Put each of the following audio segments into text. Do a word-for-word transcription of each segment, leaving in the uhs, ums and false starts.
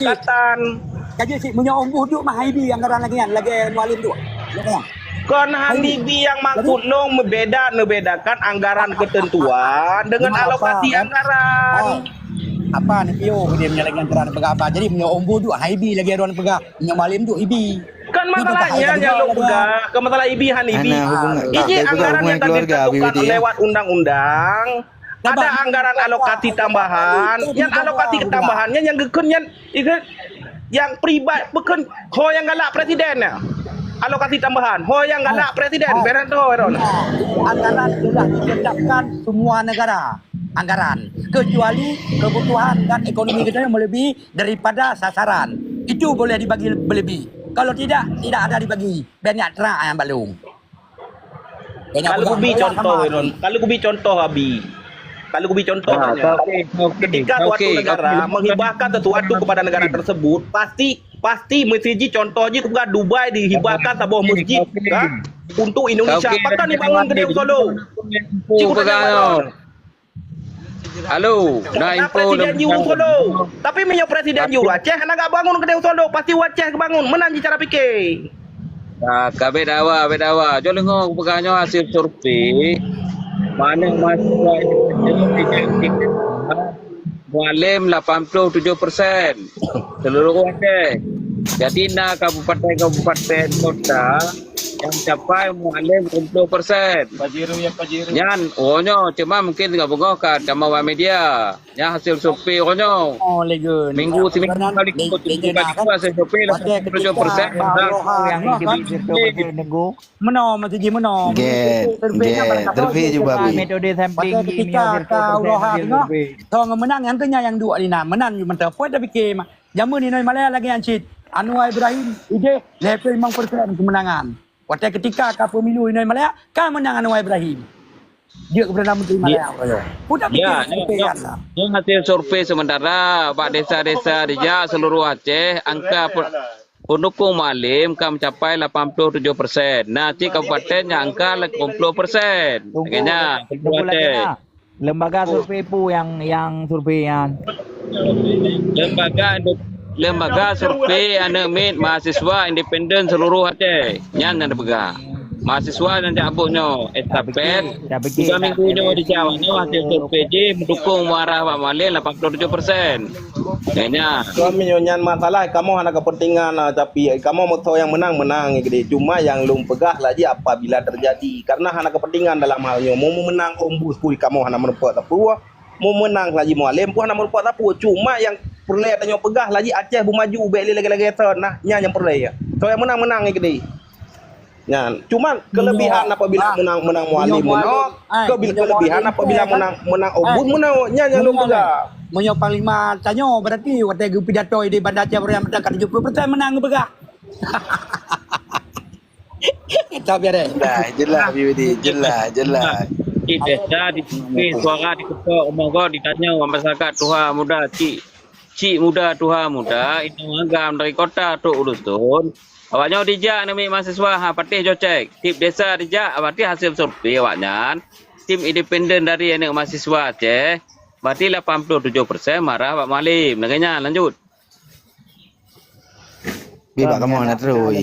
Katan. Kaji cit, meunyoe Ong Bus duek mah han ibi anggaran lagèe nyan, lagèe Mualem duek. Kon han ibi, nyang maksud lôn meubeda, neubedakan anggaran keuteuntuan dengan alokasi anggaran. Apa ni piôh dia meunyoe lagèe nyan cara neupeugah apa? Jadi meunyoe Ong Bus duek han ibi lagèe droeneuh peugah, meunyoe Mualem duek ibi. Kan masalahnya nyang lôn peugah, ke masalah ibi han ibi. Iji anggaran nyang ka geutentukan lewat undang-undang. Ada anggaran alokasi tambahan. Nyan alokasi tambahan nyan nyang geukheun nyan, nyang pribat bukon ho nyang galak presiden nyan. Alokasi tambahan ho nyang galak presiden, beran tu, Ron. Anggaran sudah ditetapkan semua negara. Anggaran. Kecuali kebutuhan dan ekonomi kita yang melebihi daripada sasaran. Itu boleh dibagi lebih. Kalau tidak, tidak ada dibagi. Banyak terak yang balum. Kalau kubi contoh, Ron. Kalau kubi contoh, Abi. Kalau kubi contoh, ketika suatu negara menghibahkan sesuatu kepada negara tersebut, pasti pasti mesti ji contoh ji kepada Dubai dihibahkan saboh masjid, kan? Untuk Indonesia, pakon dibangun Gede Solo? Cukup Halo, na info presiden jiurus Solo. Tapi meunyoe presiden jiurus Aceh, hana gak bangun Gede Solo, pasti Aceh geubangun. Meunan ji cara pikir. Nah, kabeh dawa, kabeh dawa. Jok lengo peugah nyoe hasil survei. Mana mahasiswa Mualem lapan puluh tujuh persen seluruh Aceh. Jadi na kabupaten-kabupaten kota yang capai Mualem enam puluh persen. Pajero ya Pajero. Nyan, oh nyoe cuma mungkin ka beungoh ka tamah bak media. Nyan hasil survei oh nyoe. Oh, legen. Minggu seminggu kali ikut hasil survei lapan puluh tujuh persen. Yang Meunoe, meutuji meunoe. Gèt, gèt. Survei juga, Bi. Metode sampling. Pasal ketika ka uroe ha tengok, tong menang nyang keu nyan nyang duek di na. Menang ju mantong. Peue tapike, jameun inoe Malaya lagèe nyan cit. Anwar Ibrahim, ideh, lhèe ploh limong persen keumenangan. Watèe ketika ka pemilu inoe Malaya, ka menang Anwar Ibrahim. Jeuet keu Perdana Menteri Malaya. Peue tapike survei nyan lah. Nyan hasil survei sementara bak desa-desa di jak seluruh Aceh, angka pe-, Pendukung Mualem ka mencapai lapan puluh tujuh persen. Na cit kabupaten nyang angka lapan puluh persen. Tunggu, tunggu lagi nah. Lembaga survei peue nyang, nyang survei nyan? Lembaga indu-, lembaga survei aneuk miet mahasiswa independen seluruh Aceh. Nyan nyang dipeugah. Mahasiswa nyang jak abot nyoe, estafet. Tiga minggu nyoe di Jawa nyoe hasil survei jih mendukung muarah bak Mualem lapan puluh tujuh persen. Nyan. Suami nyoe nyan masalah kamoe hana kepentingan, ah, tapi kamoe meusoe nyang menang, menang gede. Cuma nyang lôn peugah laju apabila terjadi. Karena hana kepentingan dalam hal nyoe. Mu menang ombus pui kamoe hana meureumpok sapeue. Mu menang laju Mualem pun hana meureumpok sapeue. Cuma nyang peureulèe tanyoe peugah laju Aceh beumaju bèk lé lagèe-lagèe thon nah. Nyan nyang peureulèe. Soe nyang menang, menang gede. Nyan, cuman kelebihan apabila menang, menang Mualem meunoe, kelebihan apabila menang, menang ombus meunoe, nyan nyang lôn peugah. Meunyoe panglima tanyoe, berarti watèe geupidato di Banda Aceh Baru nyang meuteun ka tujoh puluh persen menang geupeugah. Tapi ada. Jelas, jelas, Bibi, jelas, jelas. Di desa, di suara diketok, umoe gob ditanya masyarakat tuha muda cik. Cik muda, tuha muda, inong agam dari kota trok u dusun. Awak nyoe dijak aneuk miet mahasiswa, ha, patéh jocek. Tiep desa dijak, berarti hasil survei awak nyan. Tim independen dari aneuk mahasiswa Aceh, berarti lapan puluh tujoh persen marah bak Mualem. Lagèe nyan, lanjut. Bi, bak kamoe na terus, wi.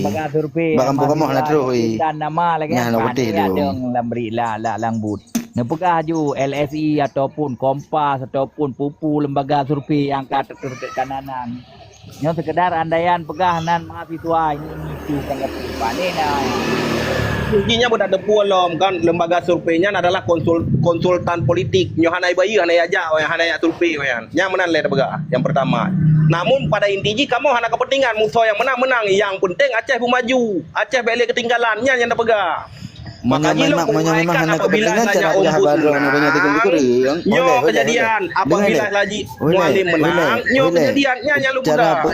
Bak kampung kamoe na terus, wi. Dan nama lagi nyan, kan, putih tu. Ada lam beri, la, la, lam but. Neupeugah ju L S I ataupun Kompas ataupun pupu lembaga survei nyang ka teukeureutek kananan. Nyoe sekedar andaian peugah nan mahasiswa ini itu kan kata pane na. Intinya budak depu lom kan lembaga survei nyan adalah konsul-, konsultan politik. Nyoe hana ibayeue, hana ijak, hana ijak survei nyan. Nyan meunan lé tapeugah. Yang pertama. Namun pada inti jih kamoe hana kepentingan musoh yang menang menang. Yang penting Aceh beumaju. Aceh bèk lé ketinggalan. Nyan nyang tapeugah. Meunyoe memang, meunyoe memang hana kepentingan cara peugah haba droeneuh, meunyoe tikheun teukureueng. Nyoe kejadian apabila laju Mualem menang, nyoe kejadian nyan nyang lôn peugah. Cara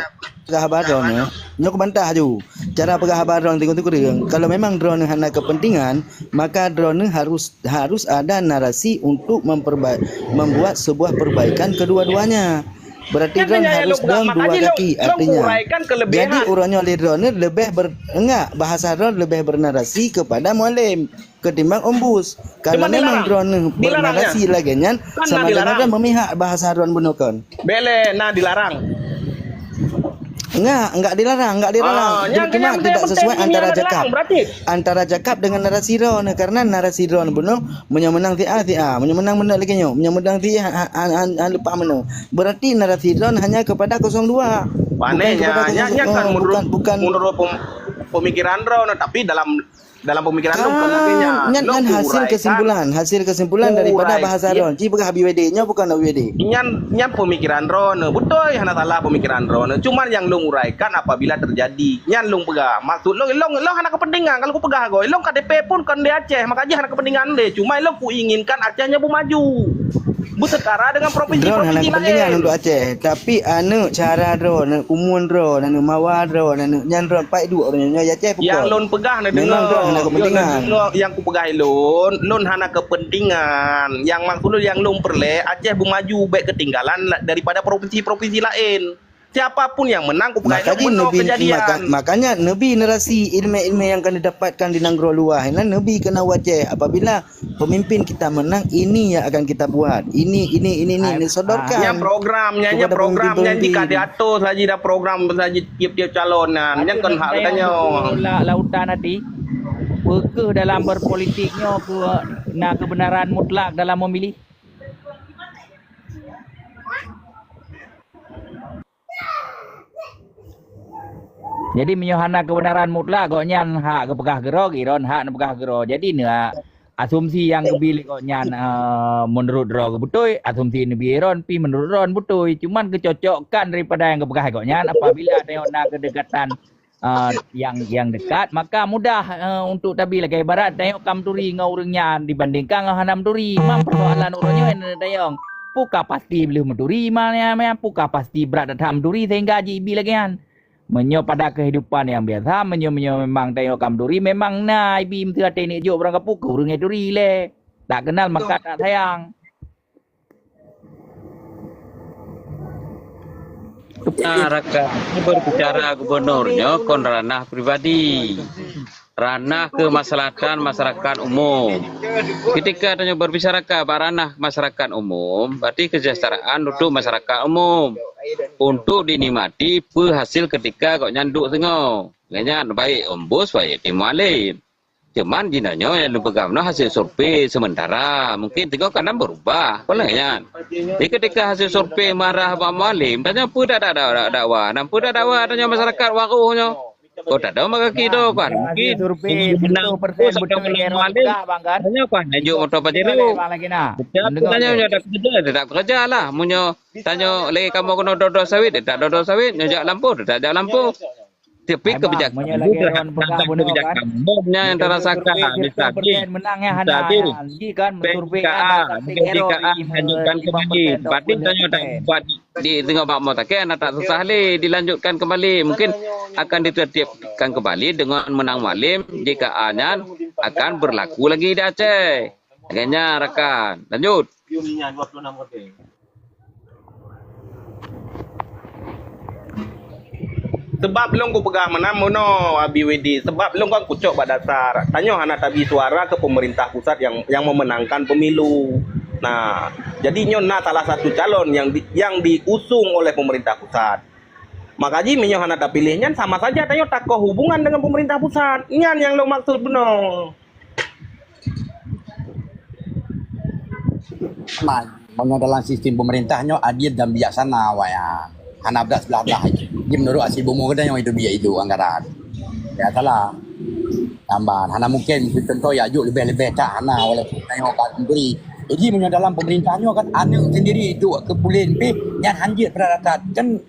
peugah haba droeneuh, nyoe kubantah aju. Cara peugah haba droeneuh tikheun teukureueng. Kalau memang droeneuh hana kepentingan, maka droeneuh harus, harus ada narasi untuk memperba-, membuat sebuah perbaikan kedua-duanya. Berarti droeneuh harus dong dua kaki, artinya. Jadi uroe nyoe lé droeneuh leubeh ber-, enggak, bahasa droeneuh leubeh bernarasi kepada Mualem ketimbang ombus. Kalau memang droeneuh bernarasi lagèe nyan, sama dengan droeneuh memihak bahasa droeneuh bunoe kon. Bèk lé na dilarang. Enggak, enggak dilarang, enggak dilarang. Ah, nyan, cuma nyan, tidak nyan sesuai antara cakap. Antara cakap dengan narasi droeneuh, karena narasi droeneuh bunoe, meunyoe meunang si A, si A, meunyoe meunang beuna lagèe nyoe, meunyoe meunang si A, ha, ha, ha, ha, leupah meunoe. Berarti narasi droeneuh hanya kepada kosong dua. Bukan kepada kosong, nyan, nyan kan, oh, menurut, bukan, bukan, menurut pem-, pemikiran droeneuh, tapi dalam dalam pemikiran lôn bukan lagèe nyan. Nyan, nyan hasil kesimpulan, hasil kesimpulan daripada bahasa droeneuh. Ci peugah B Y D, nyoe bukan B Y D. Nyan, nyan pemikiran droeneuh. Beutôi, hana salah pemikiran droeneuh. Cuman nyang lôn uraikan apabila terjadi. Nyan lôn peugah. Maksud lôn, lôn, lôn hana kepentingan. Kalau kupeugah goe, lôn K D P pun kon di Aceh, maka jih hana kepentingan deh. Cuma lôn kuinginkan Aceh nyoe beumaju. Bersetara dengan provinsi-provinsi lain. Droeneuh hana kepentingan untuk Aceh, tapi aneuk cara droeneuh, aneuk Kumun droeneuh, aneuk Mawa droeneuh, aneuk nyan droeneuh, paih duek droeneuh nyoe Aceh pukon. Nyang lôn peugah na deungö. Memang droeneuh hana kepentingan. Nyang kupeugah lôn, lôn hana kepentingan. Nyang maksud lôn nyang lôn peureulèe, Aceh beumaju bèk ketinggalan la-, daripada provinsi-provinsi lain. Siapa pun yang menang, kupeugah nyoe meunoe kejadian. Maka-, makanya neubi narasi ilmu-ilmu yang akan didapatkan di nanggroe luwa. Nyan neubi keunoe u Aceh. Apabila pemimpin kita menang, ini yang akan kita buat. Ini, ini, ini, ini, ini sodorkan. Nyan program, nyan, nyan program, nyan jika diatur saja dah program saja tiap-tiap calon nyan. Nyan kon hak geutanyoe. La-, lautan hati. Peu kheueh dalam berpolitik nyoe keu na kebenaran mutlak dalam memilih? Jadi meunyoe hana keubeunaran mutlak, gobnyan hak geupeugah keudroe, Iron hak neupeugah keudroe. Jadi na asumsi nyang geubi lé gobnyan, eh, meunurot droe geubeutôi, asumsi neubi Iron pih meunurot droe beutôi. Cuman geucocokkan daripada nyang geupeugah gobnyan apabila tanyoe na keudekatan, eh, nyang, nyang dekat, maka mudah, eh, untuk tabi lagèe ibarat tanyoe ka meuturi ngon ureueng nyan dibandingkan ngon hana meuturi. Memang persoalan uroe nyoe nyang tanyong, peu ka pasti lheueh meuturi ma nyan, ma nyan, peu ka pasti brat that meuturi sehingga jibi lagèe nyan. Meunyoe pada kehidupan nyang biasa, meunyoe, meunyoe memang tanyoe ka meuturi, memang na ibi meuteuaté neuk jok barang kapeue keu ureueng nyang turi lé. Tak kenal maka tak sayang. Nah, rakan, berbicara gubernur nyoe kon ranah pribadi. Ranah kemaslahatan masyarakat umum. Ketika tanyoe berbicara ka bak ranah masyarakat umum, berarti kesejahteraan untuk masyarakat umum. Untuk dinikmati peu hasil ketika gobnyan duek singoh. Gobnyan baik Ombus, baik Tim Mualem. Cuman jinoe nyoe nyang lôn peugah meunoe hasil survei sementara, mungkin teungoh kadang berubah. Kon lagèe nyan. Jadi ketika hasil survei marah bak Mualem, tanyoe peue dak, dak, dak, dak, dakwa. Dan peue dak dakwa tanyoe masyarakat waroh nyoe. Kon dak dakwa bak gaki droe kan. Mungkin survei peuet persen beutôi nyang Mualem, tanyoe kan lanjut moto Pajero. Setiap tanyoe nyoe dak keureuja, dak keureuja lah. Meunyoe tanyoe lé kamoe keunoe droe-droe sawit, dak droe-droe sawit. Nyoe jak lampôh, dak jak lampôh. Tapi kebijakan meunyoe lagèe Ron peugah bunoe kan, kebijakan bom nyan nyang tarasakan, misalnya, menang nyan hana, misalnya, nyan ji kan, survei kan, P K A, mungkin P K A lanjutkan kembali. Berarti tanyoe tak buat di tengah bak mau takkan, tak susah lé dilanjutkan kembali. Mungkin akan ditertibkan kembali dengan menang Mualem, J K A nyan akan berlaku lagi di Aceh. Lagèe nyan rakan. Lanjut. Sebab lôn kupeugah meunan meunoe, Abi Widi, sebab lôn kan kucok bak dasar. Tanyoe hana tabi suara keu pemerintah pusat nyang, nyang memenangkan pemilu. Nah, jadi nyoe na salah satu calon nyang di, nyang diusung oleh pemerintah pusat. Maka jih meunyoe hana tapiléh nyan sama saja tanyoe takoh hubungan dengan pemerintah pusat. Nyan nyang lôn maksud bunoe. Man, meunyoe dalam sistem pemerintah nyoe adil dan bijaksana awaknyan. Hana brat seubelah blah. Jadi meunurot hasil bumoe geutanyoe itu bijak itu anggaran. Ya salah. Tambahan, hana mungkin contoh ya juk leubeh-leubeh tak hana walaupun tanyoe ka memberi. Jadi meunyoe dalam pemerintah nyoe kan aneuk sendiri itu keu pulen pih nyan hanjeuet brat that. Kan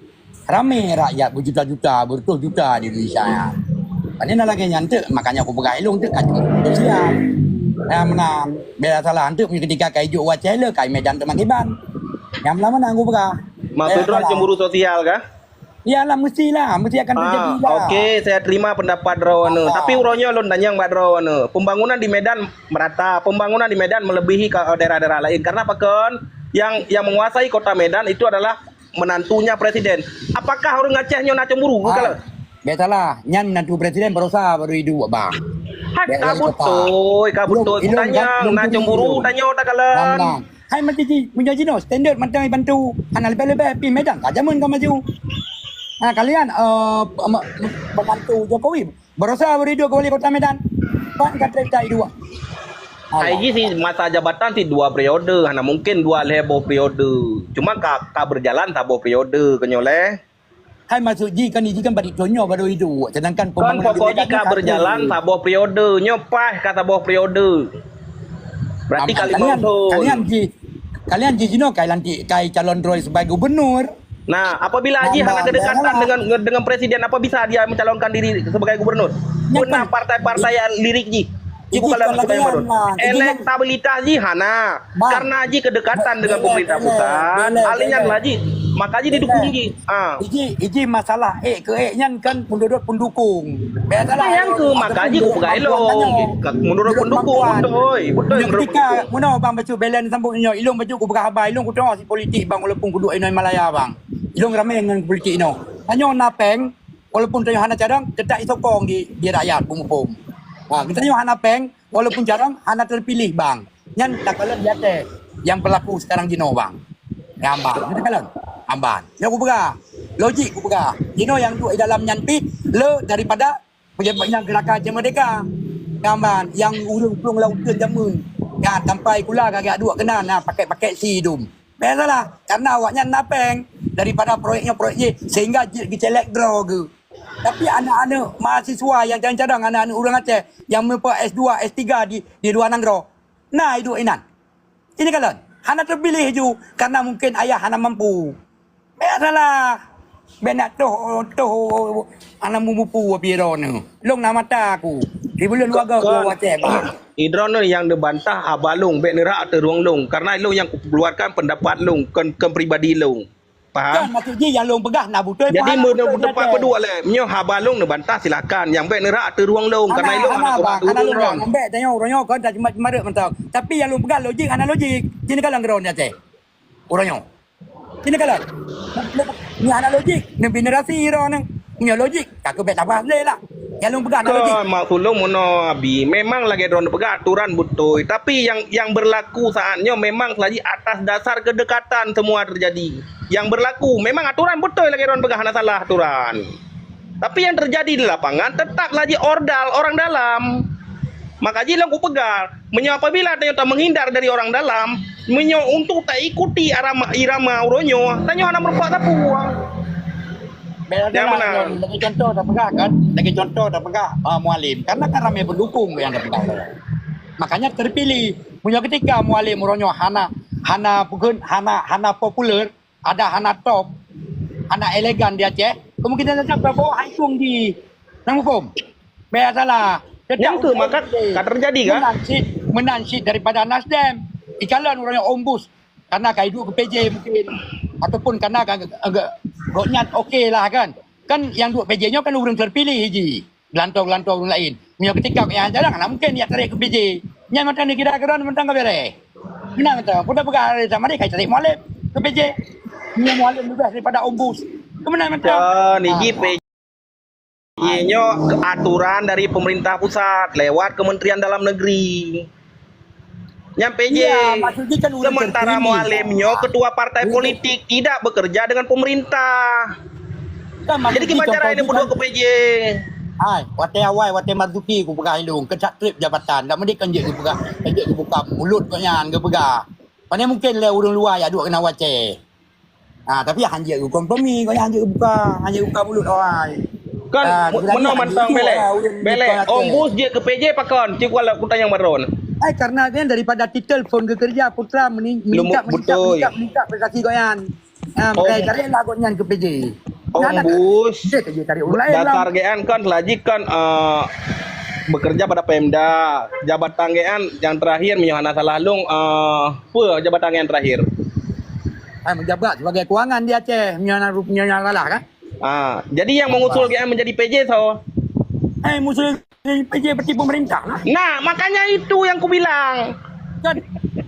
ramé rakyat berjuta-juta, beratus juta di Indonesia nyan. Pane na lagèe nyan teuk, makanya kupeugah ilôn teuk kacung sosial. Nah, meunan. Bela salah teuk meunyoe ketika ka ijok u Aceh le, ka i Medan teuk makiban. Nyang meunan meunan kupeugah. Maksud droe cemburu sosial kah? Iyalah, mestilah, mesti akan terjadi lah. Oke, saya terima pendapat droeneuh. Tapi uroe nyoe lôn tanyong bak droeneuh. Pembangunan di Medan merata, pembangunan di Medan melebihi ke daerah-daerah lain. Karena pakon? Yang, yang menguasai kota Medan itu adalah menantunya presiden. Apakah ureueng Aceh nyoe na cemburu? Bukan. Biasalah, nyan menantu presiden barosa baru iduek, bang. Hai, ka beutôi, ka beutôi. Tanyong, na cemburu, tanyoe takalon. Hai, macam ji, meunyoe jinoe standard mantong bantu, hana leubeh-leubeh pih Medan ka jameun ka maju. Ha, kalian, eh, pem-, pembantu Jokowi. Barosa beri dua ke wali kota Medan. Pan kata tak dua. Hai jih si masa jabatan si dua periode, hana mungkin dua lhèe boh periode. Cuma ka, ka berjalan saboh periode keunyoe lé. Hai maksud jih kan, jih kan bari contoh baru itu. Sedangkan kan pembangunan di pokok jih Medan ka kan berjalan satu. Saboh periode, nyoe paih ka saboh periode. Berarti kalian, kalian jih, kalian jih jinoe kai lantik, kai calon droe sebagai gubernur. Nah, apabila Haji hana kedekatan dengan, dengan presiden, apa bisa dia mencalonkan diri sebagai gubernur? Pernah partai-partai yang lirik Ji? Ibu kalau bukan yang baru. Elektabilitas Ji hana. Karena Ji kedekatan dengan pemerintah pusat, aliran lah Ji. Maka Ji didukung Ji. Ah. Iji, iji masalah ek ke ek nyan kan menurut pendukung. Biasalah. Yang ke maka Ji kupegai long. Menurut pendukung, betul. Betul. Ketika muna bang bacut belen sambung nyoe, ilong bacut kupeugah haba, ilong kutengok si politik bang walaupun kuduek inoi Malaya bang. Ilong ramai dengan politik inoe. Tanyoe na péng, walaupun tanyoe hana cadang, tetap isokong di, di rakyat peumuphom. Ha, geutanyoe hana péng, walaupun cadang hana terpilih bang. Nyan takalon di ateueh yang berlaku sekarang jinoe bang. Nyan bang, takalon. Amban. Nyoe kupeugah. Logik kupeugah. Jinoe yang duduk di dalam nyan pih le daripada Pejabat nyang geurakan Aceh Merdeka. Gamban nyang ureuëng plueng lam uteuen jameun. Nyan sampai kula gagak duek keunan na paket-paket si dum. Biasalah, karena awaknyan na péng daripada proyek nyoe proyek jih sehingga jeuet geucélék droe geuh. Tapi aneuk-aneuk mahasiswa nyang cadang-cadang aneuk-aneuk ureuëng Aceh nyang meupa S dua, S tiga di, di luwa nanggroe na iduek inan. Ini kalon, hana terpilih ju karena mungkin ayah hana mampu. Biasalah. Bèk nak toh, toh, hana meumupu api droeneuh. Lôn na mata aku. Di buleuen warga ku watèe bah. Idroeneuh nyang neubantah haba lôn, bèk neurak ateueh rueng lôn. Karena lôn nyang kukeuluarkan pendapat lôn, kon, kon pribadi lôn. Paham? Kan maksud jih nyang lôn peugah na beutôi. Jadi paham beutôi tempat peduek lé. Meunyoe haba lôn neubantah silakan. Nyang bèk neurak ateueh rueng lôn. Karena lôn hana, hana bang, hana lôn bang. Bèk tanyoe uroe nyoe kon tak cuma marek mantong. Tapi nyang lôn peugah logik hana logik. Jih neukalon keudroe nyan teh. Uroe nyoe. Ini kalon. Ni hana logik. Ni generasi droeneuh. Nyoe logik. Ka keu bèk tabah lé lah. Nyang lôn peugah hana logik. Kon, maksud lôn meunoe, Abi. Memang lagèe droeneuh peugah aturan beutôi. Tapi yang, yang berlaku saat nyoe memang lagi atas dasar kedekatan semua terjadi. Yang berlaku memang aturan beutôi lagèe droeneuh peugah, hana salah aturan. Tapi yang terjadi di lapangan tetap lagi ordal orang dalam. Maka jih lôn kupeugah, meunyoe apabila tanyoe ta menghindar dari orang dalam, meunyoe untuk ta ikuti arama, irama uroe nyoe, tanyoe hana meurupak sapeue. Bèk, lagèe contoh tapeugah kan, lagèe contoh tapeugah, ah, Mualem. Karena kan ramai pendukung nyang tapeugah. Makanya terpilih. Meunyoe ketika Mualem uroe nyoe hana, hana peugön, hana, hana populer, ada hana top, hana elegan di Aceh, kemungkinan saja Prabowo hai tueng di nang hukum. Biasalah. Nyang keu maka ka terjadi kan? Meunan cit, meunan cit daripada Nasdem. Ikalon urang nyang ombus karena ka iduek ke P J mungkin ataupun karena ka, ka, gobnyan oke lah kan. Kan nyang duek P J nyoe kan ureuëng terpilih ji. Geulantong-geulantong ureuëng laén. Meunyoe ketika nyang jalan, hana mungken jak tarék keu P J. Nyan mantong dikira keudroe mantong ka beureh. Meunan mantong. Peue tapeugah sama deh ka tarék Mualem keu P J. Meunyoe Mualem leubeh daripada ombus. Keumeunang mantong. Kon, iji P J nyoe aturan dari pemerintah pusat lewat Kementerian Dalam Negeri. Nyang P J. Iya, maksud jih kan ureuëng terpilih. Sementara Mualem nyoe ketua partai politik tidak bekerja dengan pemerintah. Kan maksud jih contoh jih kan. Jadi kiban cara ini berdua ke P J? Hai, watèe awai, watèe Marzuki kupeugah ilong, keucak trép jabatan. Dak meudeh kan jeuet geupeugah, kan jeuet geubuka mulut gobnyan geupeugah. Pane mungken lé ureuëng luwa jak duek keunan watèe. Ha, tapi hanjeuet geukompromi, gobnyan hanjeuet geubuka, hanjeuet geubuka mulut awai. Kan, ha, meunoe mantong belek. Belek, ombus jeuet keu P J pakon, cit kuala kutanyong baron. Eh, karena kan daripada titel phon geukeureuja putra meni-, meningkat, meningkat, meningkat prestasi gobnyan. Ha, makanya tarék lah gobnyan keu P J. Ombus. Dasar gobnyan kan lagi kan, eh, bekerja pada Pemda. Jabatan gobnyan yang terakhir, meunyoe hana salah lôn, eh, peue jabatan gobnyan terakhir? Ah, menjabat sebagai kewangan di Aceh, meunyoe na, meunyoe na salah kan? Ah, jadi yang mengusul gobnyan menjadi P J soe? Eh, mengusul P J berarti pemerintah lah. Nah, makanya itu yang kubilang. Kan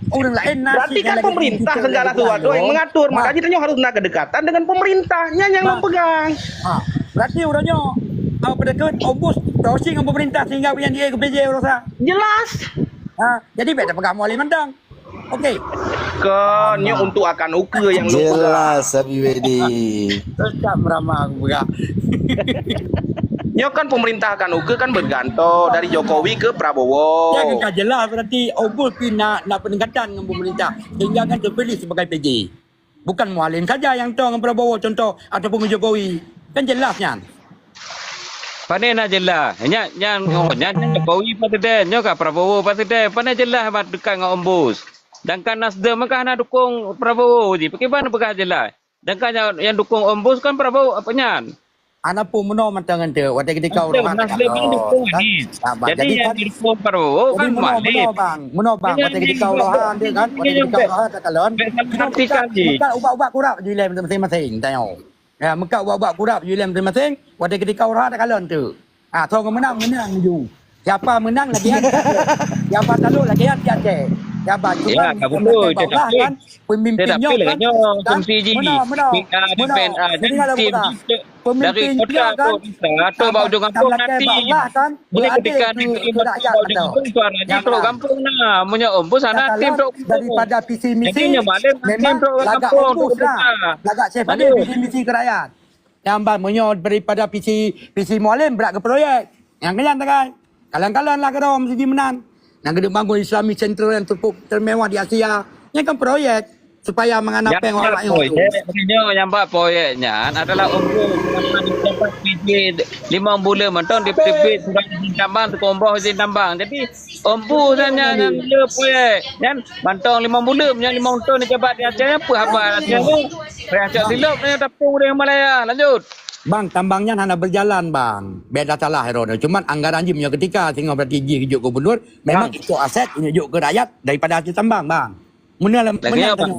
ureuëng laén na. Berarti kan pemerintah segala sesuatu yang mengatur. Makanya tanyoe harus na kedekatan dengan pemerintah. Nyan nyang lôn pegang. Ha, berarti uroe nyoe, ah, pada ke ombus tausi ngon pemerintah sehingga gobnyan di keu P J urosa. Jelas. Ha, jadi bèk tapeugah Mualem mantong. Okey. Kon nyoe untuk akan ukeue nyang lôn peugah. Jelas, Habib Edi. Tetap meramah aku peugah. Nyoe kan pemerintah akan ukeue kan bergantung dari Jokowi ke Prabowo. Kan ka jelas berarti Ombus pih na, na peningkatan ngon pemerintah. Sehingga kan terpilih sebagai P J. Bukan Mualem saja nyang toe ngon Prabowo contoh ataupun ngon Jokowi. Kan jelas nyan. Pane na jelas. Nyan, nyan, oh, nyan, nyan Jokowi presiden, nyoe ka Prabowo presiden. Pane jelas mat dekat ngon Ombus. Sedangkan Nasdem kan hana dukung Prabowo jih. Pakriban peugah jelas. Sedangkan nyang, nyang dukung Ombus kan Prabowo apa nyan? Ana pun meunoe mantong ngon teuk, watée ketika Nasdem, uroe Nasdem kan dukung Anies. Jadi, jadi nyang kan dukung Prabowo kan Mualem. Jadi meunoe, meunoe bang, meunoe bang, watée ketika uroe han dia kan, watée ketika uroe han takalon. Meukat ubat-ubat kurap ju ilée masing-masing, tanyoe. Ya, meukat ubat-ubat kurap ju ilée masing-masing, watée ketika uroe han takalon teuk. Ah, soe meunang, meunang ju. Siapa meunang lagi kan? Siapa talok lagi kan? Siapa? Ya, tak betul, tak betul. Pemimpin nyoe kan, kan? Meunoe, meunoe, meunoe. Jadi kalau buka pemimpin nyoe kan, tambah, tambah lagi bak Allah kan, beradil keu, keu rakyat atau. Nyang meunang. Meunyoe Ombus hana tim daripada visi misi, memang lagak Ombus lah. Lagak Syed Fadil visi misi keu rakyat. Nyang ban meunyoe daripada visi, visi Mualem brat keu proyek. Nyang keunan tagai. Kalon-kalon lah keudroe meusti meunan. Nyang keuneuk bangun Islamic Center yang terpu-, termewah di Asia. Nyan kan proyek supaya mengana peng awak nyoe. Proyek, nyoe nyang bak proyek nyan adalah untuk limong buleuen mantong diterbit surat izin tambang, teukomboh izin tambang. Jadi, Ombus nyan, nyan, nyan le proyek. Nyan mantong limong buleuen, nyan limong thon jabat di Aceh, apa haba Aceh tu? Reaksi silop nyan tapung di Malaya. Lanjut. Bang, tambang nyan hana berjalan, bang. Beda salah droeneuh. Cuman anggaran jih meunyoe ketika singoh berarti jih jok gubernur, memang itu aset jok ke rakyat daripada hasil tambang, bang. Meunyoe lagèe nyoe, bang.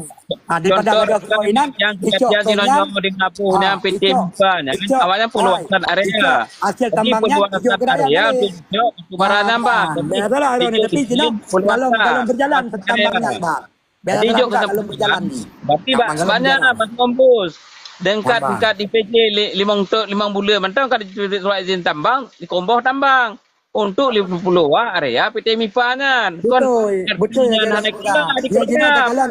Ha, daripada contoh, ada keukawinan, yang icok kejadian di Nonyo di Nabu, ha, yang P T icok, Musa, ya kan? Icok, awaknya pengeluasan area. Hasil tambang nyan icok ke rakyat icok, icok, barang nambah. Tapi icok, kalau, kalau berjalan tambang nyan, bang. Jadi ijok keunan, berarti banyak, Mas Ombus. Dengkat-dengkat di P J li-, limong thon, limong buleuen mantong ka di surat izin tambang, dikomboh tambang untuk lima puluh area P T MIPA nyan. Betul, betul. Jadi, jadi,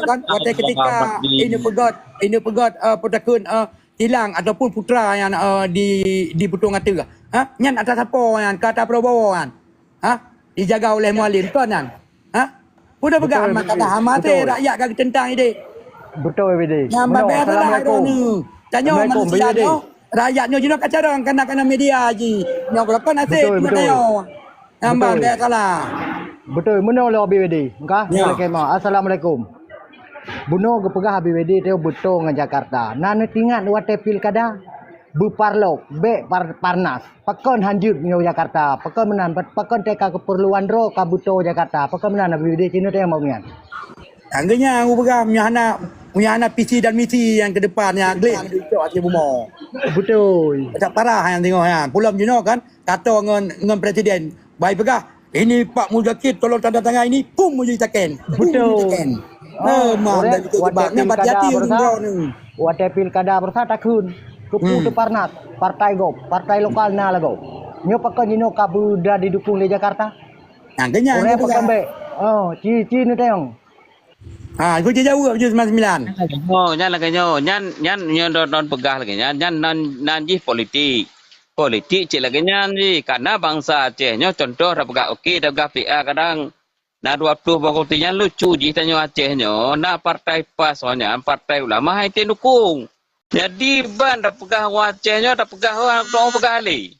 kan, watèe ketika ini peugöt, ini peugöt, eh, peutakheun, eh, Tilang ataupun Putra nyan, eh, di, di Putong Ateuh. Ha? Nyan ata sapo nyan, ka ata Prabowo nyan. Ha? Dijaga oleh Mualem, kon nyan. Ha? Udah peugah amat, kata amat rakyat ka geuteuntang idéh. Betul, B D. Nyang babeh salah droeneuh. Tanyoe manusia nyoe, rakyat nyoe jinoe ka carông kana-kana media jih. Nyoe berapa nasib nyoe. Nyang babeh salah. Betul, meunoe lé B D. Engkah, assalamualaikum. Bunoe geupeugah B D teuh beutôi ngon Jakarta. Na neutingat watèe pilkada? Beuparlok, bèk par-, parnas. Pakon hanjeuet meunyoe Jakarta? Pakon meunan? Pakon teuka keupeurluan droe ka beuto Jakarta? Pakon meunan Nabi Udin Cina teuh nyang bak nyan? Anggeunya aku peugah meunyoe hana, meunyoe hana visi dan misi nyang keu depan nyang gleh dicok até bumoe. Beutôi. Tak parah nyang tengok nyan. Pulom jinoe kan, kato ngon, ngon presiden. Bai peugah, ini Pak Muzakir tolong tanda tangan ini, pum mujui taken. Pum mujui taken. Beutôi. Memang dari tu sebab nyan hati-hati ureueng droeneuh. Watèe pilkada beurasa takheun, keupeue teuparnas, partai gob, partai lokal na lagoe. Nyoe pakon jinoe ka beuda didukung lé Jakarta? Nah, geuhnyan. Ureueng pakon bèk. Oh, ci, ci neutanyong. Ha, ku jaweueb ju sembilan sembilan. Oh, nyan lagèe nyoe. Nyan, nyan, nyoe don, don peugah lagèe nyan. Nyan nan, nan jih politik. Politik cit lagèe nyan jih. Karena bansa Aceh nyoe contoh dah peugah okey, dah peugah P A kadang. Na dua ploh boh kursi nyan lucu jih tanyoe Aceh nyoe, na partai PAS nyan, partai ulama hai tem dukung. Jadi ban tapeugah ureueng Aceh nyoe, tapeugah ureueng, ureueng peugah lé.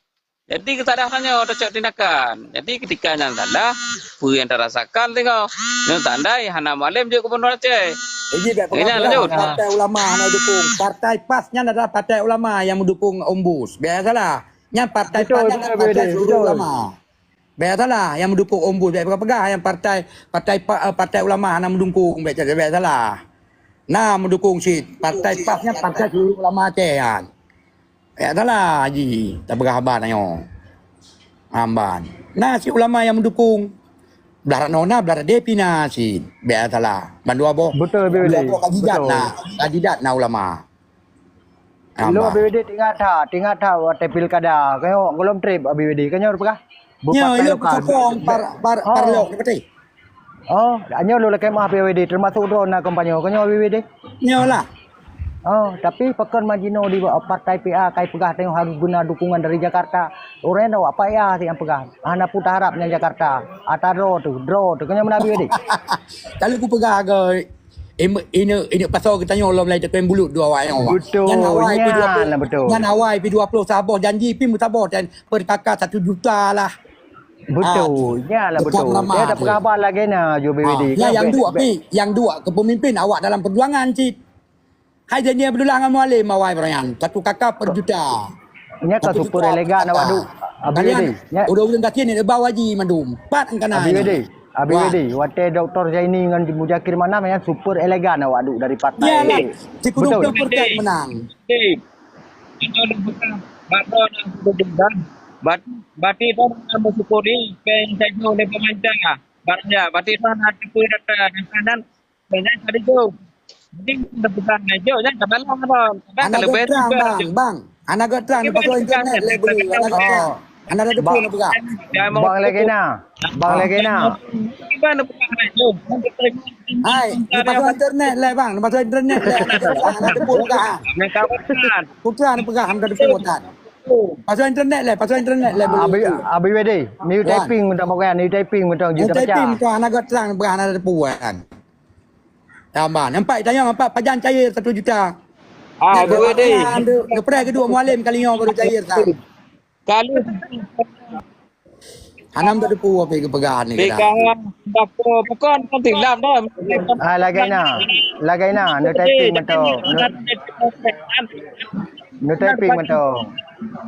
Jadi keusadaran nyoe tacok tindakan. Jadi ketika nyan salah, peue nyang tarasakan singoh. Nyoe tandai hana Mualem jeuet gubernur Aceh. Jadi bèk peugah, lanjut. Partai ulama hana dukung. Partai PAS nyan adalah partai ulama nyang meudukung Ombus. Bèk salah. Nyan partai PAS nyan partai seluruh ulama. Bèk salah, nyang meudukung Ombus bèk peugah-peugah, nyang partai, partai pa-, eh, partai ulama hana meudukung, bèk, bèk salah. Na meudukung cit, partai PAS nyan partai seluruh ulama Aceh nyan. Bèk salah, Haji, tapeugah haba tanyoe. Amban. Na cit ulama nyang meudukung. Blah rot noe na, blah rot deh pih na cit. Bèk salah. Bandua boh. Betul, betul. Bandua boh kandidat na, kandidat na ulama. Lo B W D tingat that, tingat that watèe pilkada. Kayong golom trip B W D, kayong peugah. Nyo, nyo peusokong par, par, parlok ni beutôi. Oh, nyoe lôn lakèe meu'ah P W D, teumasuk droe na kampanye, keu nyoe P W D? Nyoe lah. Oh, tapi pakon ma jinoe di partai P A kai peugah tanyoe harus beuna dukungan dari Jakarta. Ureueng awak P A sih nyang peugah. Hana peue taharap nyan Jakarta. Ata droe teuh, droe teuh. Keu nyoe meunan P W D? Kalau kupeugah ke, em, ini, ini pasal geutanyoe lom lai teukuen bulut dua awak nyoe. Betul, nyan awai pi nyan dua puluh, lah betul. Nyan awai pi dua puluh saboh janji pi meusaboh dan perkaka satu juta lah. Betul, ah, nyan lah betul. Dia tak peugah haba lagèe na, ju P W D. Ah, nyan nyang duek pi, nyang duek keu pemimpin awak dalam perjuangan cit. Hai janji Abdullah ngon Mualem awai barang nyan, satu kaka per juta. Nyan ka super elegan awak duek. Kalian udah-udah gasien ni bau haji mandum. Pat angkana. Abi Wede, Abi Wede, watèe Doktor Zaini ngon Muzakir Manaf nyan super elegan awak duek dari partai. Iyalah, sikudum persen menang. Betul. Itu dah bukan. Bak droe dah berdebat. Bat-, berarti droe dah bersyukuri, peng sajoe oleh pemerintah. Barang ya, berarti droe dah tepui data, data dan, dan tadi tu. Jadi, kita pegang aja, jangan tak balang, apa. Anak lebih terang, bang, bang. Anak terang, ni pasal internet, lah, beli. Anak terang. Anak ada pun, apa? Bang lagi na. Bang lagi na. Hai, lepas tu internet lah, bang. Lepas tu internet lah. Anak depan, anak depan, bukan. Putra ni pegang, anak depan, bukan. Pasal internet lah, pasal internet lah. Abi, Abi Wede, new typing minta pakai, new typing minta juta baca. New typing minta anak terang, pegang, anak depan, bukan. Tambah, nampak tanya, nampak pajan cair satu juta. Ah, Abi Wede. Lepas kedua Mualem kali nyoe baru cair, tak? Kalau Hanam tak depu apa yang kepegahan ni, kadang. Bukan, bukan tilap dah. Ah, lagai na. Lagai na. Neu typing betul. Neu, neu typing betul.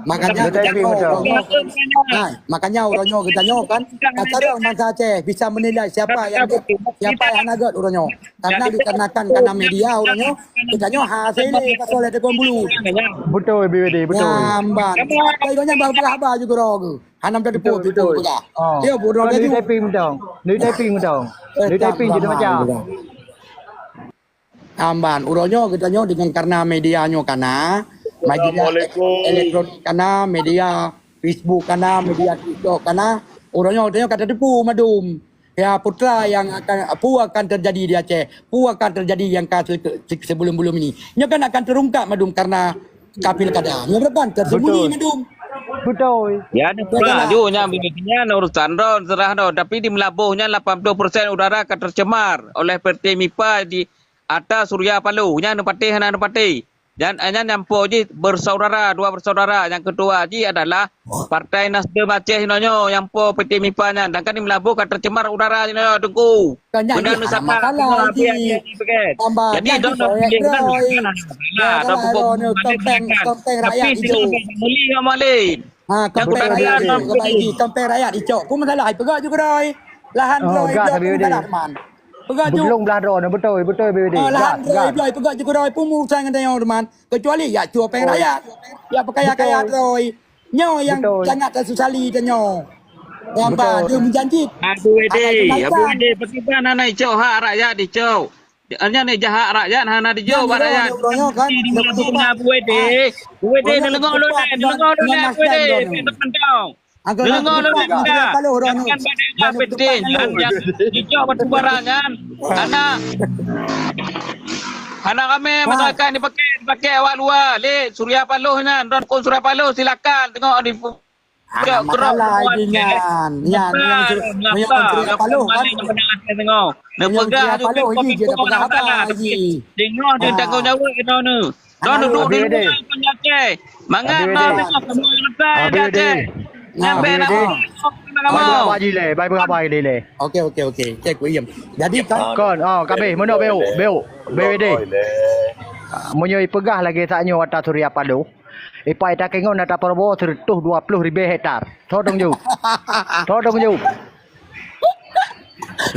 Makanya neu typing betul. Hai, makanya orang nyoe kita nyoe kan. Kata orang bangsa Aceh bisa menilai siapa yang, siapa yang hana gèt orang nyoe. Karena dikarenakan karena media orang nyoe, kita nyoe hasil ni pasal ada pembulu. Betul, B W D, betul. Nyamban. Tapi orang nyoe baru berhabar juga orang tu. Hanam tak depu, betul, betul. Dia bodoh lagi. Neu typing betul. Neu typing betul. Neu typing kita baca. Amban, uroe nyoe geutanyoe deungon karena media nyoe kana, media elektronik kana, media Facebook kana, media TikTok kana, uroe nyoe geutanyoe ka tateupeue mandum. Ya, putra yang akan, peue akan terjadi di Aceh, peue akan terjadi yang ka se-, se-, sebelum-belum ini. Nyoe kan akan terungkap mandum karena ka pilkada. Nyoe kan tersembunyi mandum. Betul. Ya, ada pula. Ju nyan, nyan urusan droe, serah droe. Tapi di Meulaboh nyan lapan puluh persen udara ka tercemar oleh P T MIPA di Ata Surya Paloh, nyan neupatéh hana neupatéh. Dan, eh, nyan nyang po jih bersaudara, dua bersaudara. Nyang keudua jih adalah Partai Nasdem Aceh inoe nyoe nyang po P T MIPA nyan. Dan kan di Meulaboh ka tercemar udara inoe nyoe, Teungku. Kan nyan beuna nyan neusapat, masalah jih. Jadi, dong pilih kan, kan ada masalah. Dong peubuet masalah. Tapi rakyat itu. Muli ngon Mualem. Ha, kampanye rakyat, kampanye, kampanye rakyat dicok. Peue masalah, hai peugah ju keudroe. Lahan droe, gas, droe, Habib, peue masalah, man. Peugah ju. Belum belah droe, beutôi, beutôi, Habib. Ha, lahan droe, droe, peugah ju keudroe. Peue urusan ngon tanyoe, man. Kecuali ya cue péng rakyat. Ya peukayak-kayak droe. Nyoe yang sangat tasesali tanyoe. Nyang ba, dia menjanji. Abu Ede, Abu Ede, pakriban hana icok hak rakyat dicok. Nyan ni jahat rakyat, hana dijok bak rakyat. Nyan, nyan, nyan, nyan, Abu Ede. Abu Ede, neudeungoe lôn, neudeungoe lôn, Abu Ede. Neudeungoe lôn, Abu Ede. Jangan pada ingat penting. Nyan, nyan, dijok batu bara nyan. Hana, hana ramé masyarakat dipakai, dipakai awak luar. Lé Surya Paloh nyan, droe dukung Surya Paloh, silakan tengok di Ah, masalah lagi nyan. Nyan, nyan, nyan, nyan, Surya Paloh kan. Neupeugah Surya Paloh lagi, dia tak peugah apa lagi. Tengok dia tanggung jawab kita ni. Tuan duduk di rumah pun Aceh. Mangat mau tengok semua orang Aceh. Abi Ede. Nyampe nak mau. Bai berapa ji le? Bai berapa ji le? Okey, okey, okey. Cek, William. Jadi kan? Kon, oh, kabeh. Mana beu? Beu. B W D. Meunyoe ipeugah lagèe sak nyoe ata Surya Paloh. Ipai takengon ata Prabowo seratus dua puluh ribèe hektar. Soe tanggung jaweueb? Soe tanggung jaweueb?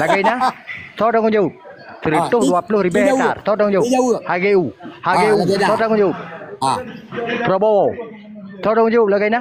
Lagèe na? Soe tanggung jaweueb? Seratus dua puluh ribèe hektar. Soe tanggung jaweueb? H G U. H G U. Soe tanggung jaweueb? Prabowo. Soe tanggung jaweueb lagèe na?